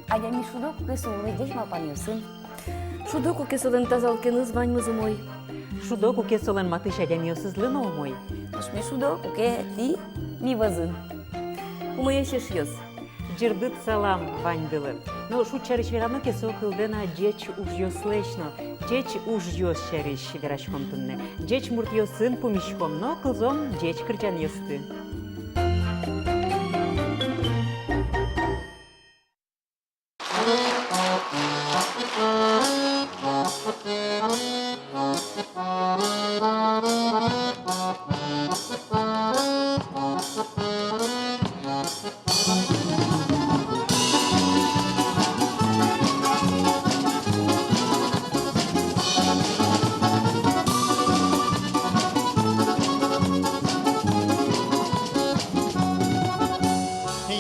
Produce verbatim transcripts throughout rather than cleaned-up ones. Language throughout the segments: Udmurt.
Адями шудо, куке со улэ ӟеч малпанъёсын. Шудо, куке солэн тазалыкеныз ваньмыз умой. Шудо, куке солэн матысь адямиосызлы но умой. Нош ми шудо, куке тӥ ми вӧзын. Умоесь эшъёс, ӟырдыт салам ваньдылы. Но шуд сярысь верано ке, со кылдэ на ӟеч ужъёслэсь но. Ӟеч ужъёс сярысь вераськом туннэ. Ӟеч муртъёсын пумиськом но кылзом ӟеч кырӟанъёсты.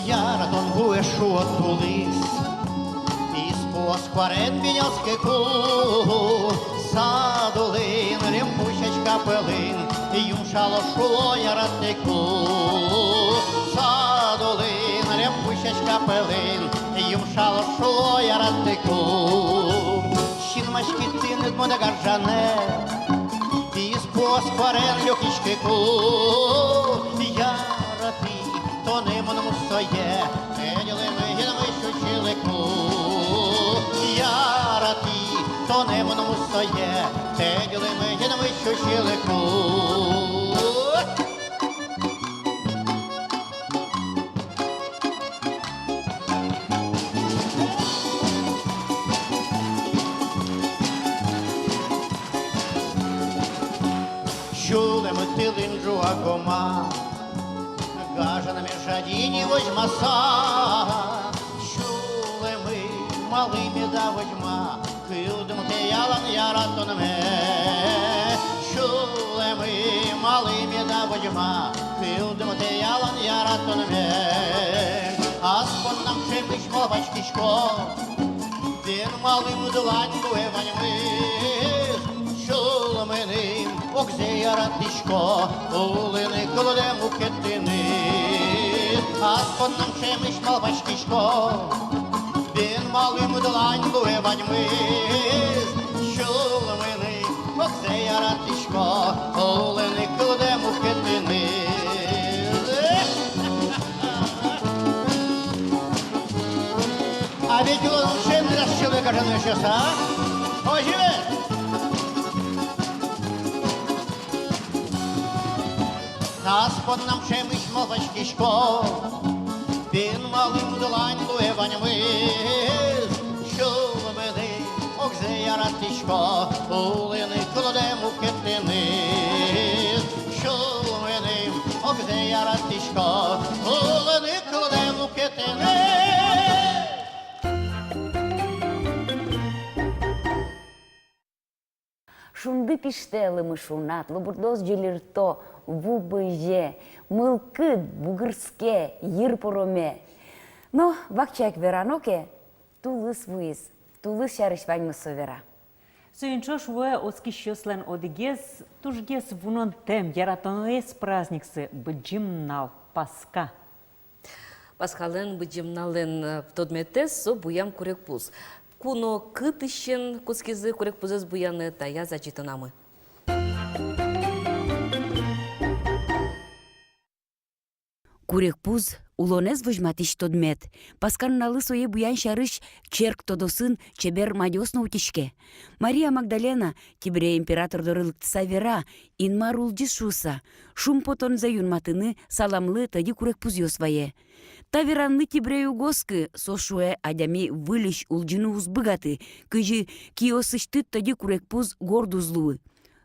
Яратон вуэ, шуо, тулыс, испуос куарен бинёз ке кул. Сад улын, льӧмпу сяська пӧлын, юмшало, шуо, яратӥсько кул. Сад улын, льӧмпу сяська пӧлын, юмшало, шуо, яратӥсько кул. Синмаське тыныд модэ гажанэ, испуос куарен лёкиське кул. Яратӥ тонэ мон мусое, тӧдьы лымы, йӧнмы сюсьылыку. Яратӥ тонэ мон мусое, тӧдьы лымы, йӧнмы сюсьылыку. Сюлэмы тылын ӝуа гоман, гажанме жади ни возьмаса. Сюлэмы малы меда возьма, кылдымтэ ялан яратонме. Сюлэмы малы меда возьма, кылдымтэ ялан яратонме. Ас поннам ӵемысь малпаськисько, бен малы мыдлань луэ ваньмыз. Сюлэмыным огзэ яратӥсько, улыны кылдэ мукетыныз. Ас поннам ӵемысь малпаськисько, бен малы мыдлань луэ ваньмыз. Сюлэмыным огзэ яратӥсько, улыны кылдэ мукетыныз. А ведь улон ӵем дыраз сюлэм гажано эшъёс, а? Озьы ведь? Ас поннам ӵемысь малпаськисько, бен малы мыдлань луэ ваньмыз. Сюлэмыным огзэ яратӥсько, улыны кылдэ мукетыныз. Сюлэмыным огзэ яратӥсько, улыны кылдэ мукетыныз. Шунды пиштэ лымы шунат, лобурдоос ӟильырто, ву бызе, мылкыд бугырске, йыр пороме. Но вакчияк верано ке, тулыс вуиз, тулыс сярысь ваньмыз со вера. Соин ӵош вуэ оскисьёслэн одӥгез тужгес вунонтэм, яратонэз праздниксы, Быдӟым нунал, Паска. Паскалэн, Быдӟым нуналлэн, э, тодметэз со буям курегпуз. Ку но кытысен кутскизы курегпузэз буяны, таяз адӟытонамы. Курегпуз — улонэз возьматӥсь тодмет. Паска нуналлы сое буян сярысь черк тодосын чебер мадёс но утиське. Мария Магдалена Тибрей император доры лыктыса вера, Инмар улӟиз шуыса, шумпотонзэ юнматыны саламлы тӧдьы курегпузъёс вае. Та веранлы Тибрей уг оскы, со шуэ, адями выльысь улӟыны уз быгаты, кызьы киосысьтыд тӧдьы курегпуз горд уз луы.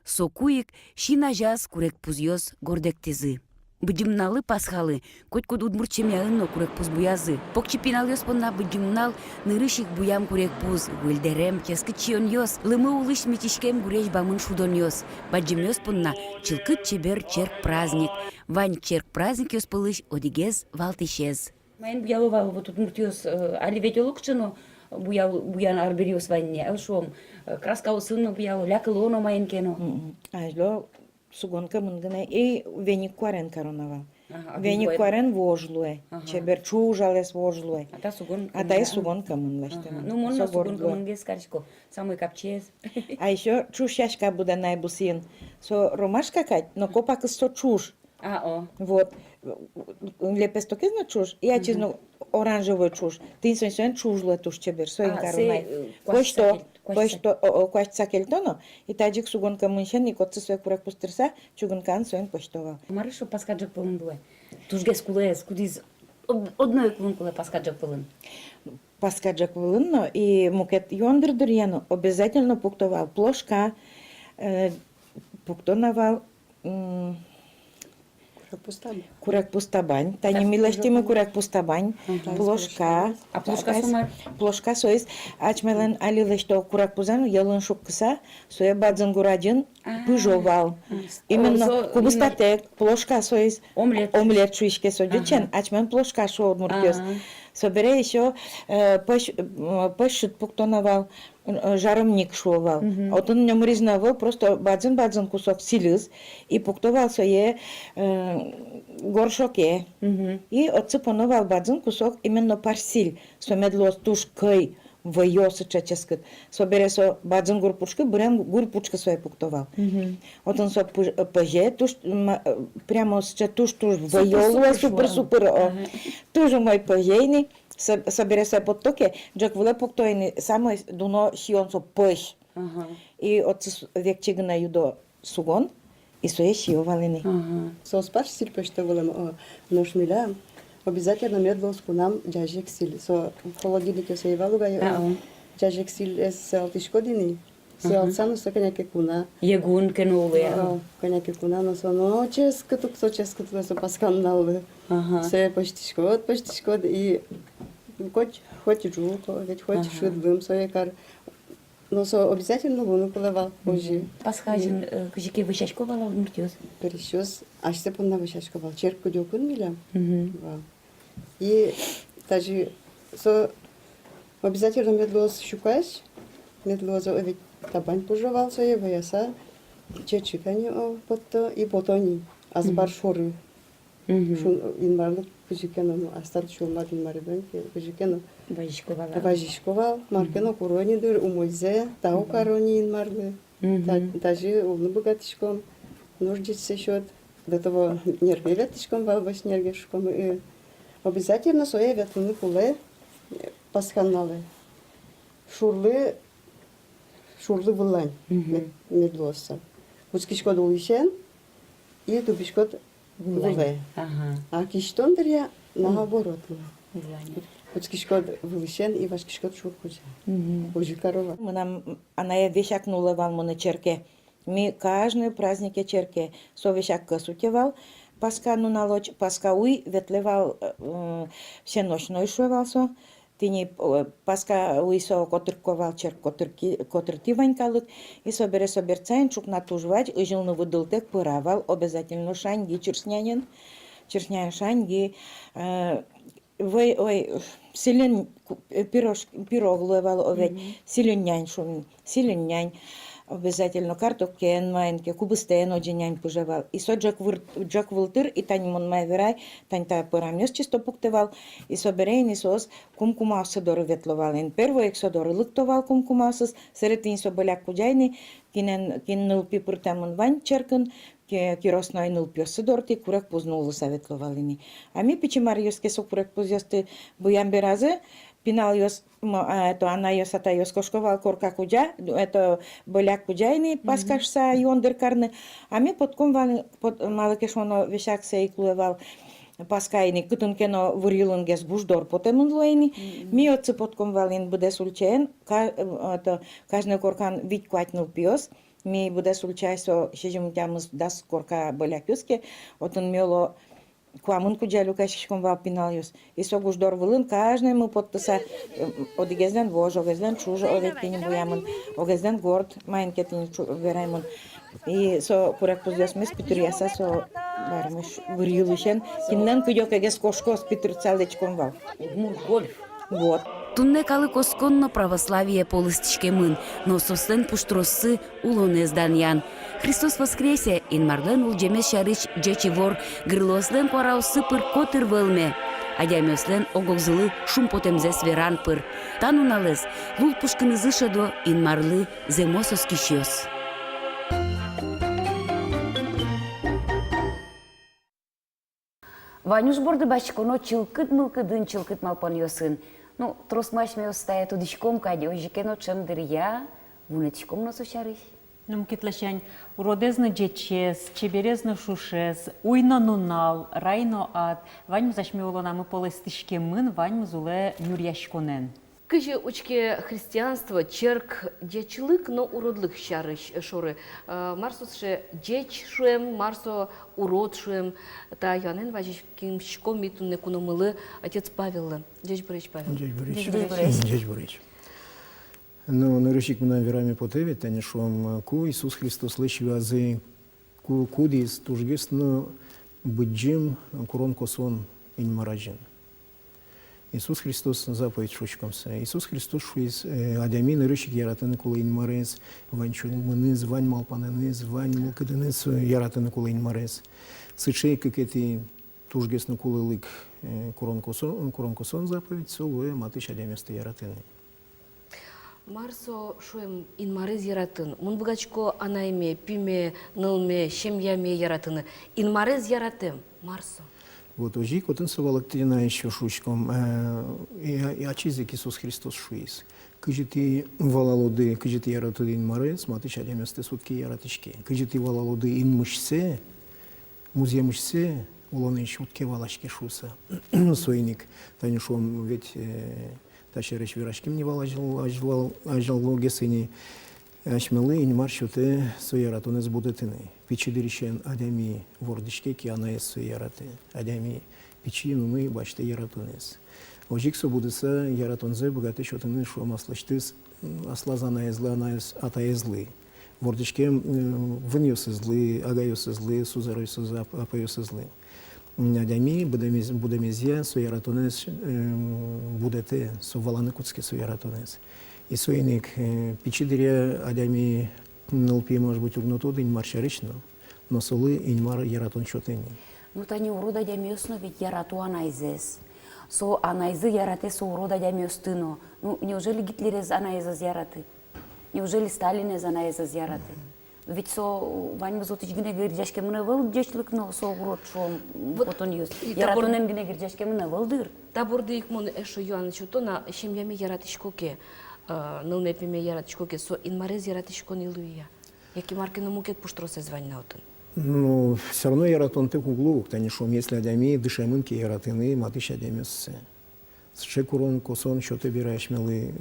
Соку ик син азяз курегпузъёс гордэктӥзы. Быдӟым нуналлы, Паскалы, котькуд удмурт семьяын но курегпуз буязы. Покчи пиналъёс понна Быдӟым нунал — нырысь ик буям курегпуз, выль дэрем, ческыт сиёнъёс, лымы улысь митиськем гурезь бамын шудонъёс. Бадӟымъёс понна чылкыт чебер черк праздник. Вань черк праздникъёс пӧлысь одӥгез валтӥсез. Маин буяло вал вот удмуртъёс, э, али ведь олокыӵе но буял-, буян арбериос вань ни, али шуом, э, краскаосын но буяло, лякыло но маин ке но. Мгм. Азьло сугон кӧмын гинэ и веник куарен кароно вал. Ага, веник куарен вож луэ. Ага. Чебер чужалэс вож луэ. А та сугон кӧмын. А таиз сугон кӧмын лэсьтэмын. Ага. Ну, мон но сугон кӧмынгес карисько. Самой капчиез. А ещё чуж сяська будэ на ай бусыын. Со ромашка кадь, но копакез со чуж. А, о. Вот. Лепестокез но чуж, и ачиз но оранжевой чуж. Тӥни соин, соин чуж луэ туж чебер, соин каро на ай. Пӧзьто, пӧзьто, о, о, куасьтыса кельто но, и тазьы ик сугон кӧмысен ик отчы сое курегпуз тырыса, чугункаын соин пӧзьто вал. Мар шуо, Паска ӝӧк вылын луэ? Тужгес кулэез, кудӥз од-, одно ик луыны кулэ Паска ӝӧк вылын? Паска ӝӧк вылын но, и мукет юон дыръя но обязательно пукто вал плошка, э, пукто на вал, м, курегпуз табань. Курегпуз табань. Тани ми лэсьтӥмы курегпуз табань, плошка. А плошка со мар? Плошка соиз, асьмелэн али лэсьто курегпузэн йӧлын шуккыса, сое бадӟым гур азьын пыжо вал. Именно кубистатэк, плошка соиз. Омлет. Омлет шуиське со ӟучен, асьмелэн плошка шуо удмуртъёс. Собере ещё, э, пӧсь, э, пӧсь шыд пукто на вал, э, жаромник шуо вал. Отын номыриз но ӧвӧл, просто бадӟым-бадӟым кусок сӥльыз, и пукто вал сое, э, горшоке. И отчы поно вал бадӟым кусок именно парсь сӥль, со мед луоз туж кӧй, вӧё сыӵе ческыт. Собере со бадӟым гур пушкы, бырем гур пушкы сое пукто вал. Отын со пы-, пӧзе туж, м, э, прямо сыӵе туж-туж вӧё луэ, супыр-супыр, о. Туж умой пӧзе ини. Со-, собере сое поттоке, ӝӧк вылэ пукто ини, самой дуно сиён со пӧсь. И отчы с-, векчи гинэ юдо сугон, и сое сиё вал ини. Ага. Соос парсь сӥль пӧзьто вылэм, о, нош милям обязательно мед луоз кунам ӟазег сӥль. Со в холодильнике со ӧй вал ук ай, о. Ӟазег сӥльзэ сылалтӥськод ини. Сылалтыса но со кӧня ке куна. Йӧгун ке но улэ. О, кӧня ке куна но со, но ческыт ук со, ческыт ук со Паска нуналлы. Ага. Сое пӧзьтӥськод, пӧзьтӥськод, и хоть, хоть ӝук, о, ведь хоть шыд лым, сое кар. Но со обязательно луыны кулэ вал озьы. Паска азьын, э, кызьы ке вӧсясько вал-а удмуртъёс? Пересьёс асьсэ понна вӧсясько вал. Черк кыдёкын милям вал. И тазьы со обязательно мед луоз сюкась, мед луоз, о, ведь табань пыжо вал, сое вӧяса чечы кӧня, о, потто, и пото ни азбар шоры. Шун-, Инмарлы кызьы ке но, ну, астан сюлмад Инмаредон ке, кызьы ке но вазисько вал, вазисько вал, мар ке но куро ни дыр, умойзэ тау каро ни Инмарлы. Та-, тазьы улыны быгатӥськом, нош ӟечсэ сёт. До того нерге ветлӥськом вал, вӧсь нерге шуиськом, э, обязательно сое ветлыны кулэ, э, Паска нуналэ. Шурлы, шурлы вылань мед-, мед луоз со. Кутскиськод улысен и тубиськод вылань. Вылэ. Ага. А кисьтон дыръя наоборот луэ. Вылань. Кутскиськод вылысен и васькиськод шур кузя. Озьы каро вал. Мынам анае весяк нуллэ вал монэ черке. Ми кажной празднике черке. Со весяк кӧс утё вал. Паска нуналозь, Паска уй ветлэ вал, э, всеночной шуэ вал со. Тӥни, э, Паска уй со котыртӥсько вал черк котыртӥ, котыртӥ вань калык. И собере со берытсаен ӵукна туж вазь ызьылны выдылтэк пӧра вал обязательно шаньги чырс нянен. Чырс нянь, шаньги, э, вӧй, ой, сӥльын ку-, э, пирож-, пирог луэ вал, о ведь, сӥльын нянь шуом, сӥльын нянь. Обязательно картопкаен, маин ке, кубистаен озьы нянь пыжа вал. И со ӝӧк выр-, ӝӧк вылтыр, и тани мон мае верай, тани та пӧрамъёс чисто пуктэ вал. И собере ини соос кум кумаоссы доры ветло вал ини. Первой ик со доры лыкто вал кум кумаосыз, сэре тӥни со бӧляк кузя ини, кинэн, кин нылпи пыртэмын вань черкын, ки-, киросной нылпиоссы доры тӥ курегпуз нуллыса ветло вал ини. А ми, пичи маръёс ке, со курегпузъёсты буям беразы, пиналъёс, м, а, это, анайёс, атайёс кошко вал корка кузя, это, бӧляк кузя ини, Паска шуса юондыр карны. А ми потком вал, пот-, малы ке шуоно, весяк сое ик луэ вал Паска ини, кытын ке но вырйылынгес гуждор потэмын луэ ини. Ми отчы потком вал ини быдэс ульчаен, ка-, э, это, кажной коркан вить-куать нылпиос. Ми быдэс ульчаысь со сизьым тямыс-дас корка бӧлякъёс ке, отын ми, оло, куамын кузя люкаськиськом вал пиналъёс. И со гуждор вылын кажноймы поттыса, э, одӥгезлэн вож, огезлэн чуж, о ведь, тӥни буямын, огезлэн горд, маин ке тӥни чу-, вераймын. И со курегпузъёсмес питыръяса со вармыш вырйылысен, кинлэн кыдёкегес кошкоз, питыртса лэзьком вал. Удмурт гольф. Вот. Туннэ калык оскон но православие пол ыстӥськемын, но соослэн пуштроссы улонэз данъян. Христос воскресе! Инмарлэн улӟемез сярысь ӟеч ивор гырлыослэн куараоссы пыр котыр вӧлме. Адямиослэн ог-огзылы шумпотэмзэс веран пыр. Та нуналэз лул пушкынызы шӧдо Инмарлы зэмос оскисьёс. Вань уж борды басьтӥськоно чылкыт мылкыдын, чылкыт малпанъёсын. Ну, трос ми асьмеос тае тодӥськом кадь, озьы ке но ӵем дыръя вунэтӥськом но со сярысь. Ну, мукет ласянь, уродэз но ӟечез, чеберез но шушез, уй но нунал, рай но ад, ваньмыз асьме улонамы пол ыстӥськемын, ваньмыз улэ нюръяськонэн. Кызьы учке христианство, черк ӟечлык но уродлык сярысь шоры? Э, мар со сыӵе ӟеч шуэм, мар со урод шуэм? Та юанэн вазиськиськом ми туннэ куномылы, отец Павеллы. Ӟечбуресь, Павел. Ӟечбуресь. Ӟечбуресь. Ӟечбуресь. Ну, нырысь ик мынам вераме потэ ведь, тани шуом, ку Иисус Христослэсь юазы, ку-, кудӥз тужгес но быдӟым курон-косон Инмар азьын. Иисус Христос заповедь шуиськом сое. Иисус Христос шуиз, э, адями нырысь ик яратыны кулэ Инмарез, вань сюлмыныз, вань малпанэныз, вань мылкыдыныз, э, яратыны кулэ Инмарез. Сыӵе ик кыкетӥ тужгес но кулэлык, э, курон-косон, курон-косон заповедь, со луэ матысь адямиосты яратыны. Мар со шуэм Инмарез яратыны? Мон быгатӥсько анайме, пиме, нылме, семьяме яратыны. Инмарез яратэм, мар со? Вот озьы ик отын со валэктэ на ещё шуиськом, э, и, и ачиз ик Иисус Христос шуиз: кызьы тӥ валалоды, кызьы тӥ яратоды Инмарез, матысь адямиосты уд ке яратӥське. Кызьы тӥ валалоды инмысьсэ, музъемысьсэ улонысь, уд ке валаське шуыса. Соин ик, тани шуом ведь, э, та сярысь вераським ни вал азьвыл, азьвыл, азьвылгес ини. Асьмелы Инмар сётэ со яратонэз будэтыны. Пичи дырысен адями вордӥське ке, анаез сое яратэ. Адями пичи нуны басьтэ яратонэз. Озьы ик со будыса яратонзэ быгатэ сётыны, шуом, аслэсьтыз, м, аслаз анаезлы, анаез атаезлы. Вордӥськем, м, вынъёсызлы, агайёсызлы, сузэръёсызлы, ап-, апайёсызлы. Адями будэмез-, будэмезъя со яратонэз, эм, будэтэ, со валаны кутске со яратонэз. И соин ик, э, пичи дыръя адями нылпи, может быть, уг но тоды Инмар сярысь но, но солы Инмар яратон сётэ ни. Ну, тани урод адямиос но ведь ярато анайзэс. Со анайзы яратэ со урод адямиосты но. Ну, неужели Гитлерез анаез ӧз яраты? Неужели Сталинэз анаез ӧз яраты? Ведь со ваньмыз отысь гинэ герӟаськемын ӧвӧл, ӟечлык но со урод, шуом, вот, потонъёс. И та бор-, яратонэн гинэ герӟаськемын ӧвӧл, дыр. Та борды ик мон эшшо юан сёто на: семьяме яратӥсько ке, э, нылме-пиме яратӥсько ке, со Инмарез яратӥськон-а луэ-а? Яке мар ке но мукет пуштросэз вань на отын? Ну, всё равно яратонтэк уг луы ук, тани шуом, если адями дышемын ке яратыны матысь адямиоссэ. Сыӵе курон-косон сётэ бере асьмелы,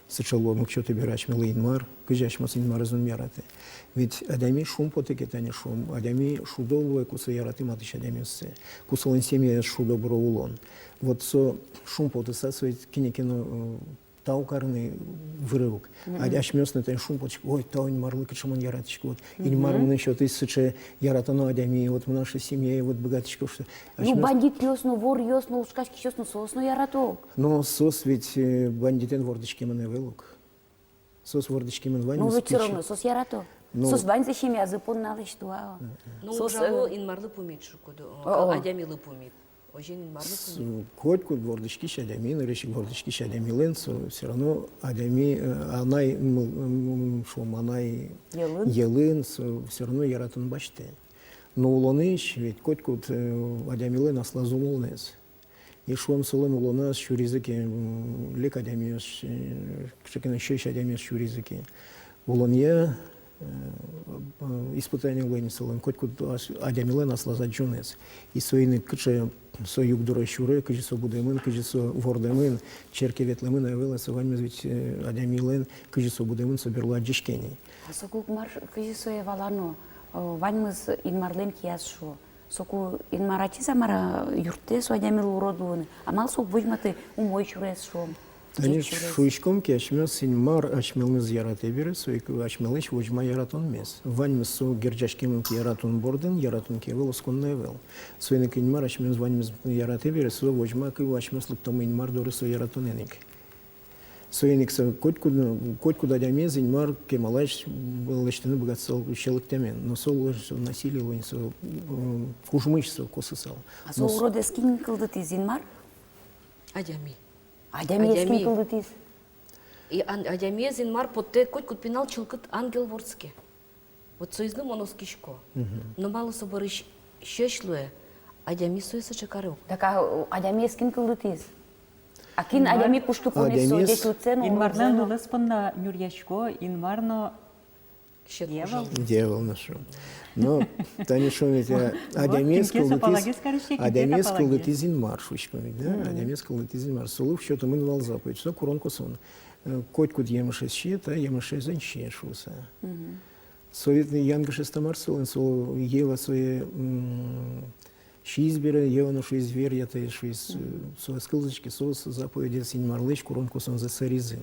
сыӵе луонлык сётэ бере асьмелы Инмар, кызьы асьмеос Инмарез ум яратэ. Ведь адями шумпотэ ке, тани шуом, адями шудо луэ, ку со яратэ матысь адямиоссэ, ку солэн семьяез шудо-быро улон. Вот со шумпотыса, со ведь кинэ ке но, э, тау карыны выре ук. Мгм. Адя-, асьмеос но тани шумпотӥськом: ой, тау Инмарлы, кыӵе мон яратӥсько, вот. Мгм. Инмар мыным сётӥз сыӵе яратоно адями, вот мынам сыӵе семьяе, вот быгатӥсько, что. Ну, асьмеос бандитъёс но, воръёс но, лушкаськисьёс но, соос но ярато ук. Но соос ведь, э, бандитэн вордӥськемын ӧвӧл ук. Соос вордӥськемын ваньмыз. Ну, ведь всё равно соос ярато. Ну. Соос ваньзэ семьязы понна лэсьто, а. Мгм. Ну, соос, ужало, э, Инмарлы пумит шуиськоды, о, о, о, адямилы пумит. Озьы ини, мар со пумит? Котькуд вордӥськись адями, нырысь ик вордӥськись адямилэн со всё равно адями, э, анай, м, м, шуом, анай йӧлын, йӧлын со всё равно яратон басьтэ. Но улонысь ведь котькуд, э, адямилэн аслаз улонэз. И, шуом, солэн улоназ сюризы ке, м, лек адямиос, э, кыӵе ке но сьӧсь адямиос сюризы ке, улонъя, э, э, испытание луэ ни солэн, котькуд ас-, адямилэн аслаз адӟонэз. И соин ик кыӵе со югдуре сюре, кызьы со будэмын, кызьы со вордэмын, черке ветлэмын-а, ӧвӧл-а, со ваньмыз ведь, э, адямилэн, кызьы со будэмын, со берло адӟиське ни. А соку мар, кызьы сое валано, э, ваньмыз Инмарлэн кияз шуо. Соку Инмар ачиз-а, мар-а, юрттэ со адямилы урод луыны? А малы со уг возьматы умой сюрес, шуом? Тани шуиськом ке, асьмеос Инмар асьмемыз яратэ бере, со ик асьмелэсь возьма яратонмес. Ваньмыз со герӟаськемын ке яратон бордын, яратон ке ӧвӧл, оскон но ӧвӧл. Соин ик Инмар асьмемыз ваньмыз яратэ бере, со возьма ке, асьмеос лыктом Инмар доры со яратонэн ик. Соин ик со котькуд, котькуд адямиез Инмар кемалась лэсьтыны быгатысал сьӧлыктэмен. Но со луэ, со насилие луэ, со, м, кужмысь со косысал. А со уродэз кин кылдытӥз, Инмар? Адями. Адямиез кин кылдытӥз? И ан-, адямиез Инмар поттэ, котькуд пинал чылкыт ангел вордске. Вот соиз но мон оскисько. Но малы со бӧрысь сьӧсь луэ, адями сое сыӵе каре ук. Так а, э, адямиез кин кылдытӥз? А кин адями пуштыконэз со ӟечлыксэ но, Инмарлэн лулыз понна нюръясько, Инмар но дьявол. Дьявол но шуом. Но тани шуом ведь, а, адямиез кылдытӥз, адямиез кылдытӥз Инмар, шуиськом ведь, да? Адямиез кылдытӥз Инмар. Солы сётэмын вал заповедь, со курон-косон. Э, котькуд емышез сие, та емышез эн сие шуыса. Со ведь янгышез-то мар солэн, со Ева сое, м, сииз бере, Ева но шуиз: веръя тае, шуиз, э, соос кылзӥське, соос заповедез, Инмарлэсь курон-косонзэ сэризы.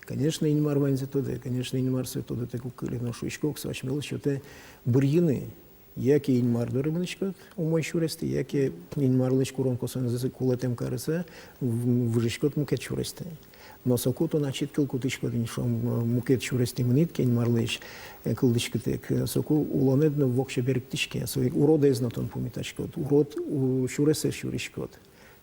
Конечно, Инмар ваньзэ тодэ, конечно, Инмар сое тодытэк уг кыльы, но шуисько ук, со асьмелы сётэ бырйыны. Яке Инмар доры мынӥськод умой сюрестӥ, яке Инмарлэсь курон-косонзэ кулэтэм карыса в-, выжиськод мукет сюрестӥ. Но соку тон ачид кыл кутӥськод ини, шуом, мукет сюрестӥ мынӥд ке Инмарлэсь, э, кылзӥськытэк, э, соку улонэд но воксё берыктӥське, со уродэз но тон пумитаськод, урод у-, сюресэ сюриськод.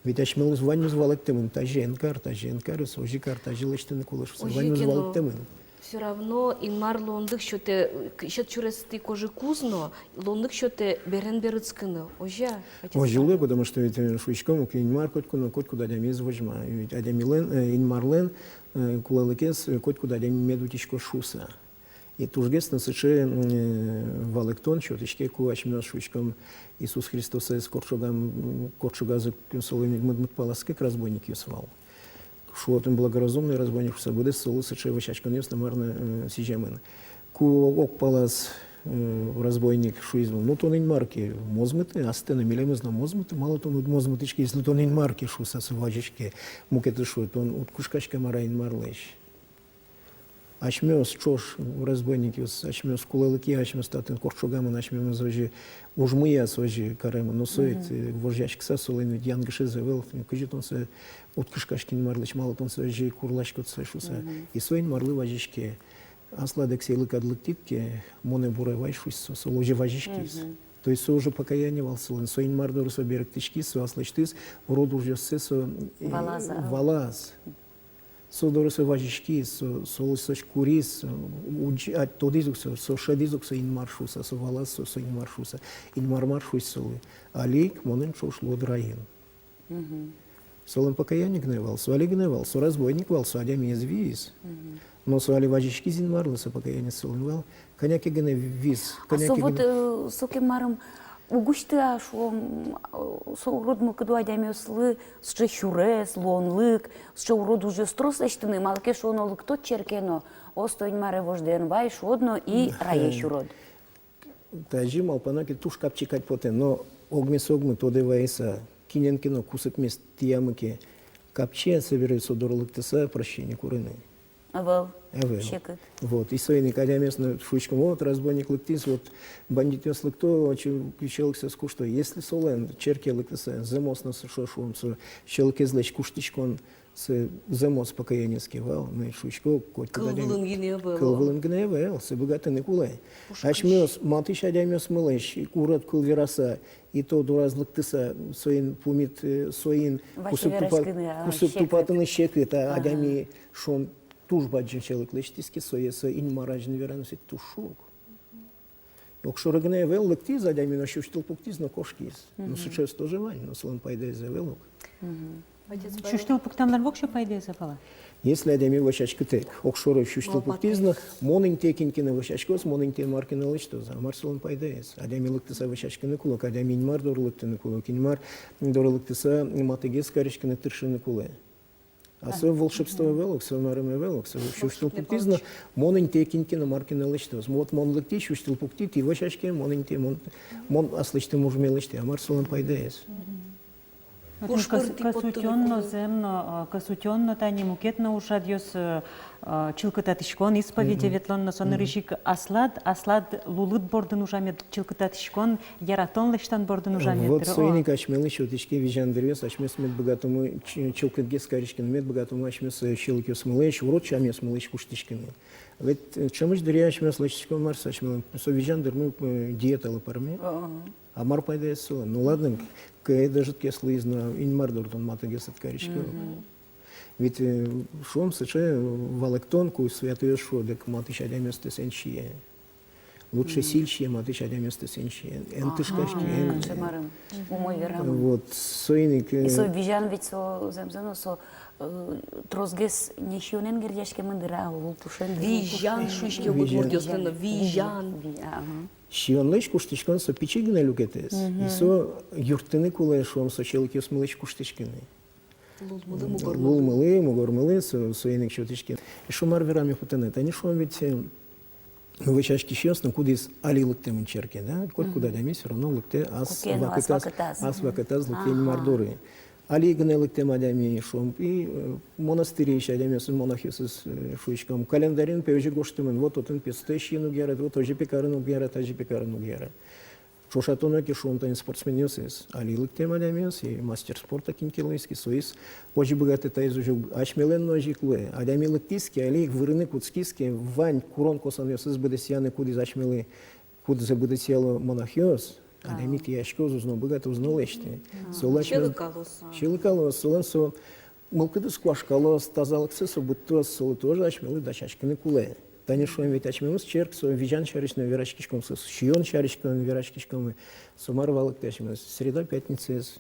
Ведь асьмелы ваньмыз валэктэмын: тазьы эн кар, тазьы эн кар, озьы кар, тазьы лэсьтыны кулэ шуыса. Ваньмыз валэктэмын. Всё равно Инмар луонлык сётэ, э, к-, сьӧд сюрестӥ кожы куз но, луонлык сётэ берен берытскыны. Озьы-а, отец? Озьы луэ, потому что ведь, э, шуиськом ук, Инмар котьку но, котькуд адямиез возьма. Ведь адямилэн, э, Инмарлэн, э, кулэлыкез, э, котькуд адями мед утиськоз шуыса. И тужгес но сыӵе, э, валэктон сётӥське, ку асьмеос шуиськом Иисус Христосэз кортчогам, кортчогазы солэн мыд-, мыд палаз кык разбойникъёс вал. Шуо отын: благоразумный разбойник шуыса, быдэс солы сыӵе вӧсяськонъёс но мар но, э, сӥземын. Ку ог палаз, э, разбойник шуиз вал: ну, тон Инмар ке, мозмыты, астэ но милемыз но мозмыты, малы тон уд мозмытӥське, если тон Инмар ке, шуыса со вазиське. Мукетыз шуэ: тон уд кышкаське мар-а Инмарлэсь? Асьмеос ӵош разбойникъёс, асьмеос кулэлыкъя, асьмеос татын кортчогамын, асьмемыз озьы ужмыя, со озьы каремын, но со ведь, э, вожъяськыса, солэн ведь янгышез ӧвӧл, кызьы тон сое уд кышкаське Инмарлэсь, малы тон сое озьы курласькод сое шуыса. И со Инмарлы вазиське: аслад эксэйлыкад лыктӥд ке, монэ буре вай, шуыса, со, со озьы вазиськиз. То есть со уже покаяние вал солэн, со Инмар доры со берыктӥськиз, со аслэсьтыз урод ужъёссэ со, э, валаз. Со доры со вазиськиз, со, солы со куриз, со уж-, а, тодӥз ук со, со шӧдӥз ук со Инмар шуыса, со валаз со, со Инмар шуыса. Инмар мар шуиз солы: али ик монэн ӵош луод райын. Солэн покаяние гинэ вал, со али гинэ вал, со разбойник вал, со адями ӧз виз. Но со али вазиськиз Инмарлы, со покаяние солэн вал. Кӧня ке гинэ виз, кӧня ке гинэ. А со вот, э, сокем марым уг усьты-а, шуом, э, со урод мылкыдо адямиослы сыӵе сюрес, луонлык, сыӵе урод ужъёс трос лэсьтыны, малы ке шуоно, лыктод черке но, осто Инмаре вождэ эн вай, шуод но, и рае сюрод. Тазьы малпано ке, туж капчи кадь потэ, но огмес огмы тодэ вайыса, кинэн ке но кусыпмес тӥямы ке, капчи-а собере со доры лыктыса прощение курыны? Ӧвӧл. Ӧвӧл. Секыт. Вот, и соин ик адямиос но шуиськом: вот разбойник лыктӥз, вот бандитъёс лыкто, озьы сьӧлыксэс кушто. Если солэн черке лыктыса зэмос но со, шуом, со сьӧлыкезлэсь куштӥськон, со зэмос покаяниез ке вал, мон шуисько, котькуд адями. Кыл вылын гинэ ӧвӧл. Кыл вылын гинэ ӧвӧл, сое быгатыны кулэ. Асьмеос матысь адямиосмылэсь урод кыл вераса, и то дораз лыктыса, соин пумит, э, соин кусып тупа-, кусып тупатыны секыт, а адями, шуом, туж бадӟым сьӧлык лэсьтӥз ке, сое со Инмар азьын вераны, сыӵе туж шуг. Огшоры гинэ ӧвӧл, лыктӥз адями но, сюсьтыл пуктӥз но кошкиз. Ну, сыӵеос тоже вань, но солэн пайдаез ӧвӧл ук. Сюсьтыл пуктэмлэн воксё пайдаез ӧвӧл-а? Если адями вӧсяськытэк, огшоры сюсьтыл пуктӥз но, мон интые кин ке но вӧсяськоз, мон интые мар ке но лэсьтоз, а мар солэн пайдаез? Адями лыктыса вӧсяськыны кулэ ук, адями Инмар доры лыктыны кулэ ук, Инмар доры лыктыса матыгес кариськыны, тыршыны кулэ. А со волшебство ӧвӧл ук, со марым ӧвӧл ук, со сюсьтыл пуктӥз но, мон интые кин ке но мар ке но лэсьтоз. Вот мон лыктӥ, сюсьтыл пуктӥ, тӥ вӧсяське, мон интые, мон, мон аслэсьтым ужме лэсьтӥ, а мар солэн пайдаез? Отын кӧс-, кӧс утён но, зэм но, а, кӧс утён но, тани мукет но ужрадъёс, э, а, чылкытатӥськон, исповеде ветлон но, со нырысь ик аслад, аслад лулыд бордын ужамед, чылкытатӥськон, яратон лэсьтон бордын ужамед. Вот дыр, соин ик асьмелы сётӥське визян дыръёс, асьмеос мед быгатомы чы-, чылкытгес кариськыны, мед быгатомы асьмеос, э, сьӧлыкъёсмылэсь, урод сямъёсмылэсь куштӥськыны. Ведь, э, ӵемысь дыръя асьмеос лэсьтӥськом, мар со асьмелэн, со визян дырмы, э, диеталы пӧрме. А мар пайдаез солэн? Ну ладно, к-, кӧ-, ӧжытгес луиз но, Инмар доры тон матынгес ӧд кариськы. Ведь, э, шуом, сыӵе валэктон, ку святойёс шуо: дык матысь адямиостэс эн сие. Лучше силь сие, матысь адямиостэс эн сие. Эн тышкаськы, эн. Кыӵе марым, умой верамын. Вот, соин ик, э, и со визян ведь со, зэмзэ но, со, э, тросгес не сиёнэн герӟаськемын дыр, а лулпушен. Визян шуиське ук удмуртъёслы но, визян. Визян. Сиёнлэсь куштӥськон со пичи гинэ люкетэз. И со юрттыны кулэ, шуом, со сьӧлыкъёсмылэсь куштӥськыны. Лулмылы, мугормылы. Лулмылы, мугормылы, со, соин ик сётӥське. Эшшо мар вераме потэ на, тани, шуом, ведь, э, вӧсяськисьёс но, кудӥз али лыктэмын черке, да? Котькуд адями всё равно лыктэ ас вакытаз, ас вакытаз лыктэ Инмар доры. Али гинэ лыктэм адями, шуом, и, э, монастырысь адямиосыз, монахъёсыз, э, шуиськом, календарьын пе озьы гожтэмын: вот отын пестэ сиыны уг яра, вот озьы пе карыны уг яра, тазьы пе карыны уг яра. Ӵошатоно ке, шуом, тани спортсменъёсыз, али лыктэм адямиос, и мастер спорта кин ке луиз ке, соиз озьы быгатэ, таиз озьы б-, асьмелэн но озьы ик луэ. Адями лыктӥз ке, али вырыны кутскиз ке, вань курон-косонъёсыз быдэсъяны, кудӥз асьмелы, кудзэ быдэсъяло монахъёс, адями тӥяськоз, уз но быгаты, уз но лэсьты. Солэн сьӧлыкалоз, сьӧлыкалоз, солэн со мылкыдыз куашкалоз, тазалыксэ со быдтоз, солы тоже асьмелы дасяськыны кулэ. Тани, шуом, ведь асьмемыз черк, со визян сярысь но вераськиськом, со сиён сярысь но вераськиськом. Со мар валэктэ асьмемыз? Среда, пятницаез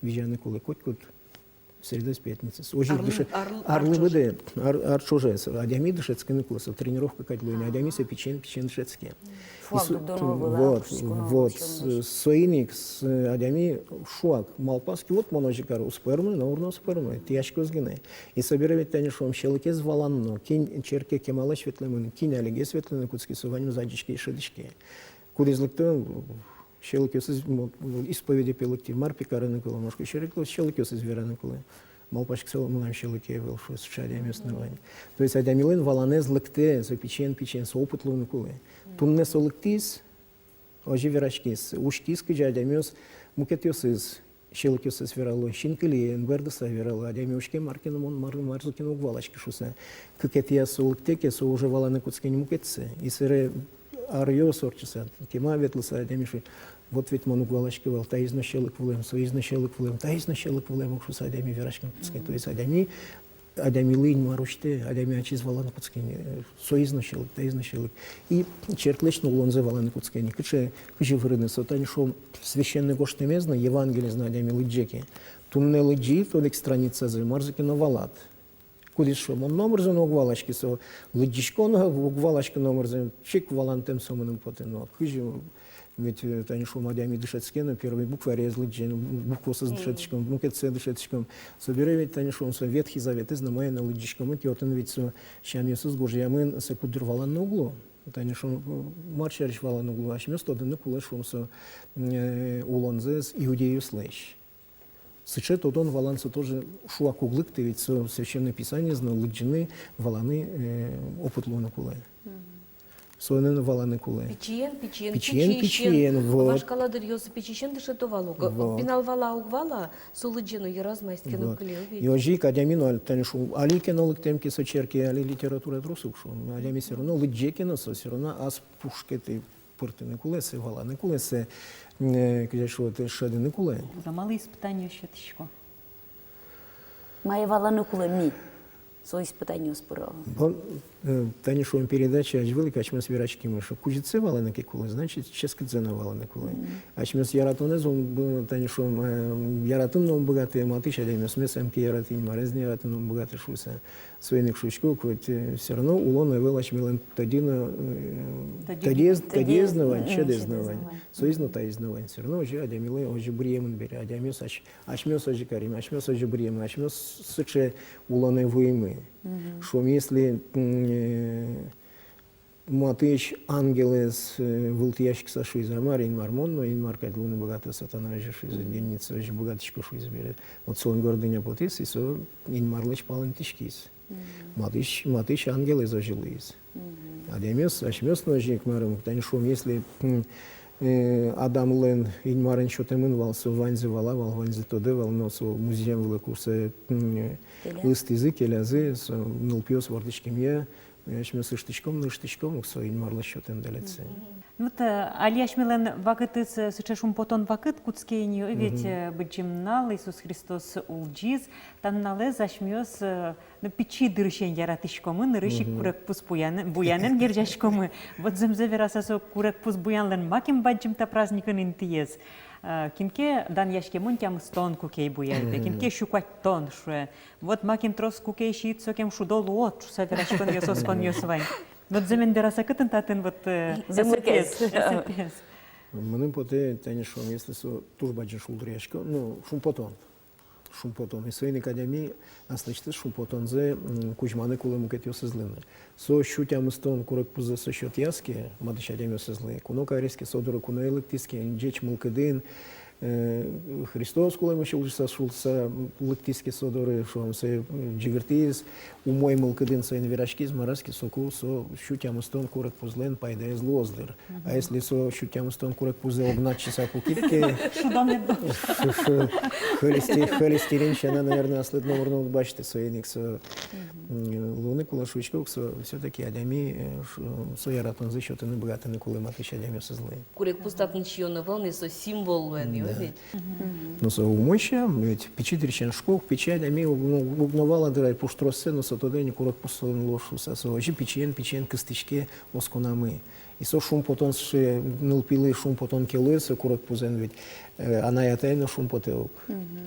визяны кулэ котькуд средаез, пятницаез. Озьы ик дыше-, арлы быдэ, ар-, ар ӵоже со адями дышетскыны кулэ, со тренировка кадь луэ ни, адями со пичиен, пичиен дышетске. Шуак дурдоно вылэ, вот, вот, с-, соин ик с-, адями шуак малпаз ке: вот мон озьы каро, уз пӧрмы, номыр но уз пӧрмы, тӥяськоз гинэ. И собере ведь, тани, шуом, сьӧлыкез валан но, кин черке кемалась ветлэмын, кин алигес ветлыны кутске, со ваньмыз адӟиське, шӧдӥське. Кудӥз лыктэ, сьӧлыкъёсыз, мо-, исповеде пе лыктӥ, мар пе карыны кулэ, может, сьӧлыкъёс-, сьӧлыкъёсыз вераны кулэ. Малпаське, солэн мынам сьӧлыке ӧвӧл, шуэ, сыӵе адямиос но вань. То есть адямилэн валанэз лыктэ, со пичиен, пичиен, со опыт луыны кулэ. Туннэ со лыктӥз, озьы вераськиз, учкиз, кызьы адямиос мукетъёсыз сьӧлыкъёссэс верало, синкылиен, бӧрдыса верало, адями учке, мар ке но мон, мар, мар ке но уг валаськы шуыса. Кыкетӥяз со лыктэ ке, со уже валаны кутске ни мукетсэ. И собере аръёс ортчыса, кема ветлыса, адями шуэ: вот ведь мон уг валаськы вал, таиз но сьӧлык вылэм, соиз но сьӧлык вылэм, таиз но сьӧлык вылэм ук шуыса адями вераськыны кутске. То есть адями, адямилы Инмар усьтэ, адями ачиз валаны кутске ни, э, соиз но сьӧлык, таиз но сьӧлык. И черклэсь но улонзэ валаны кутске ни. Кыӵе, кызьы вырыны, со, тани, шуом, священной гожтэмез но, Евангелиез но адями лыдӟе ке, туннэ лыдӟид одӥг страницазэ, марзэ ке но валад. Кудӥз шуэ: мон номырзэ но уг валаськы, со лыдӟисько но уг валаськы номырзэ, чик валантэм со мыным потэ. Но кызьы, ведь, э, тани, шуом, адями дышетске но, первый букварез лыдӟе, ну, букваосыз дышетӥськом, мукетсэ дышетӥськом. Собере ведь, тани, шуом, со Ветхий Заветэз но мае но лыдӟиськомы ке, отын ведь со сямъёсыз гожъямын, со куддыр валаны уг лу. Тани, шуом, э, мар сярысь валаны уг лу? Асьмеос тодыны кулэ, шуом, со, э, улонзэс иудейёслэсь. Сыӵе тодон-валан со тоже шуак уг лыкты, ведь со Священное Писаниез но лыдӟыны, валаны, э, опыт луыны кулэ. Соин но валаны кулэ. Пичиен, пичиен, пичиен, пичиен, пичиен, вот. Вашкала дыръёсы пичиысен дышето вал ук. Вот. Пинал вала, уг вала, со лыдӟе но, йыраз маиз ке но, вот, кыле ведь. И озьы ик адями но, али, тани, шуом, али ке но лыктэм ке со черке, али литература трос ук, шуом. Адями всё равно лыдӟе ке но, со всё равно ас пушкетӥ пыртыны кулэ, сое валаны кулэ, сое, э, кызьы шуод, шӧдыны кулэ. Кудӥз малы испытаниос сётӥсько? Мае валаны кулэ ми со испытаниос пыро? Бон, э, тани, шуом, передача азьвыл ик асьмеос вераськимы, шуом, кузьытсэ валаны ке кулэ, значит, ческытсэ но валаны кулэ. Мгм. Асьмеос яратонэз ум бы-, тани, шуом, э, яратыны но ум быгатэ, матысь адямиосмес ум ке яратэ, Инмарез но яратыны ум быгатэ шуыса. Соин ик шуисько, хоть, э, всё равно улон ӧвӧл асьмелэн тӧдьы но, э, тӧдьы, тӧдьы, тӧдьыез но вань, м, сьӧдэз но вань, соиз но, таиз но вань. Всё равно озьы адямилы озьы быръемын бере, адямиос ась-, асьмеос озьы каримы, асьмеос озьы быръемы, асьмеос сыӵе улонэ вуимы. Мгм. Шуом, если, м, э, матысь ангелэз, э, вылтӥяськыса шуиз: «А мар, Инмар мон но, Инмар кадь луыны быгатэ сатана озьы, — шуиз, — деницы озьы быгатӥсько, — шуиз, — бере». Вот солэн гордыня потӥз, и со Инмарлэсь палэнтӥськиз. Матысь, матысь ангелэз озьы луиз. Адямиос, асьмеос но озьы ик, марым, тани шуом, если, м, э, Адамлэн Инмарен сётэмын вал, со ваньзэ вала вал, ваньзэ тодэ вал, но со музъем вылэ ик со, м, ыстӥзы, келязы, со нылпиос вордӥськемъя, асьмеос ыштӥськом но ыштӥськом ук со Инмарлэсь сётэм дэлетсэ. Ну вот, э, али асьмелэн вакытыз, э, сыӵе шумпотон вакыт кутске ини, э, ведь, э, Быдӟым нунал, Иисус Христос улӟиз, та нуналэз асьмеос, э, ну, пичи дырысен яратӥськомы, нырысь ик курегпуз буян-, буянэн герӟаськомы. Вот зэмзэ вераса, со курегпуз буянлэн макем бадӟым та праздникын интыез. Э, кин ке данъяськемын тямыстон куке буяе, кин ке сю куатьтон шуэ. Вот макем трос куке сиид, сокем шудо луод шуса вераськонъёс, осконъёс вань. Вот зэмен вераса, кытын татын вот, э, зэмлыкез, эсэпез, эсэпез. Мыным потэ, тани шуом, если со туж бадӟым шулдыръяськон, ну, шумпотон. Шумпотон. И соин ик адями аслэсьтыз шумпотонзэ, м, кузьманы кулэ мукетъёсызлы но. Со сю тямыстон курегпуззэ со сётъяз ке матысь адямиосызлы, куно кариз ке со доры, куное лыктӥз ке, ӟеч мылкыдын, э, Христос кулэмысь улӟыса шуыса лыктӥз ке со доры, шуом, сое, м, ӟыгыртӥз, умой мылкыдын соин вераськиз, мараз ке, соку со сю тямыстон курегпузлэн пайдаез луоз, дыр. А если со сю тямыстон курегпуззэ огнад сиса пукид ке, шудо мед луоз. Ш-, ш-, холесте-, холестерин сяна, наверное, аслыд номыр но уд басьты, соин ик со, м, луыны кулэ, шуисько ук, со всё-таки адями, э, ш-, со яратонзэ сётыны быгатыны кулэ матысь адямиосызлы. Курегпуз татын сиён ӧвӧл ни, со символ луэ ни, да, ведь. Но со умой сям, ведь пичи дырысен, шуисько ук, пичи адями уг но, уг но вала, дыр, ай, пуштроссэ, но со тодэ ни, курегпуз солэн луоз шуса, со озьы пичиен, пичиен кыстӥське осконамы. И со шумпотон сыӵе, нылпилы шумпотон ке луэ со курегпузэн, ведь, э, анай-атай но шумпотэ ук.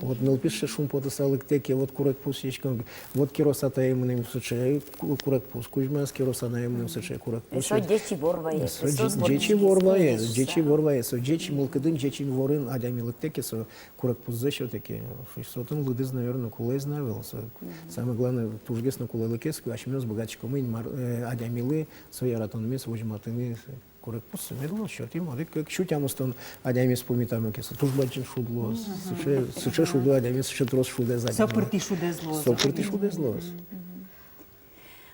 Вот нылпи сыӵе шумпотыса лыктэ ке, вот курегпуз сиськон, вот кирос атае мыным сыӵе ку-, курегпуз кузьмаз, кирос анае мыным сыӵе курегпуз. Со ӟеч ивор вае, со ӟеч ивор вае, ӟеч ивор вае, со ӟеч мылкыдын, ӟеч иворын адями лыктэ ке, со курегпуззэ сётэ ке, шуисько, отын лыдыз, наверное, кулэ ӧз на ӧвӧл. Со самое главное, тужгес но кулэлыкез, ку асьмеос быгатӥськомы Инмар, э, адямилы со яратонмес возьматыны. Курегпуз со мед луоз, сётӥм одӥг-кык, сю тямыстон адямиез пумитамы ке, со туж бадӟым шуд луоз. Сыӵе, сыӵе шудо адямиез, сыӵе трос шудэз адямилы. Со пыртӥ шудэз луоз. Со пыртӥ шудэз луоз.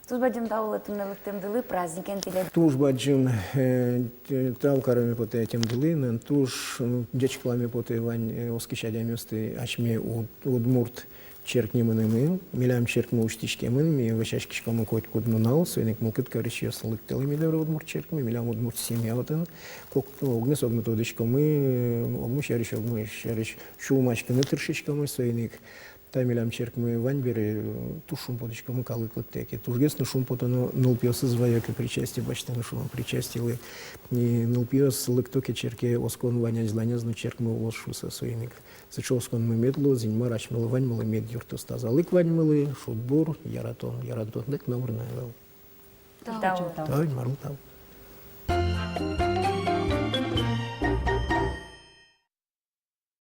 Туж бадӟым тау луэ туннэ лыктэмдылы, праздникен тӥледыз. Туж бадӟым, э, т-, тау кареме потэ ӧтемдылы, но туж, м, ӟечкыламе потэ вань, э, оскись адямиосты, асьме уд-, удмурт черк нимынымы. Милям черкмы усьтӥськемын, ми вӧсяськиськомы котькуд нунал, соин ик мылкыд карисьёс, лыктэлэ ми доры удмурт черкмы, милям удмурт семья отын. Кок-, огнэс огмы тодӥськомы, огмы сярысь, огмы сярысь сюлмаськыны тыршиськомы, соин ик та милям черкмы вань бере, э, туж шумпотӥськомы, калык лыктэ ке. Тужгес но шумпотоно нылпиосыз ваё ке причастие басьтыны, шуом, причастилы. И нылпиос лыкто ке черке, оскон вань азьланяз но черкмы улоз шуса, соин ик. Сыӵе осконмы мед луоз, Инмар асьмелы ваньмылы мед юрттоз тазалык ваньмылы, шудбур, яратон, яратонлык номыр на ӧвӧл. Тау. Тау, Инмарлы тау.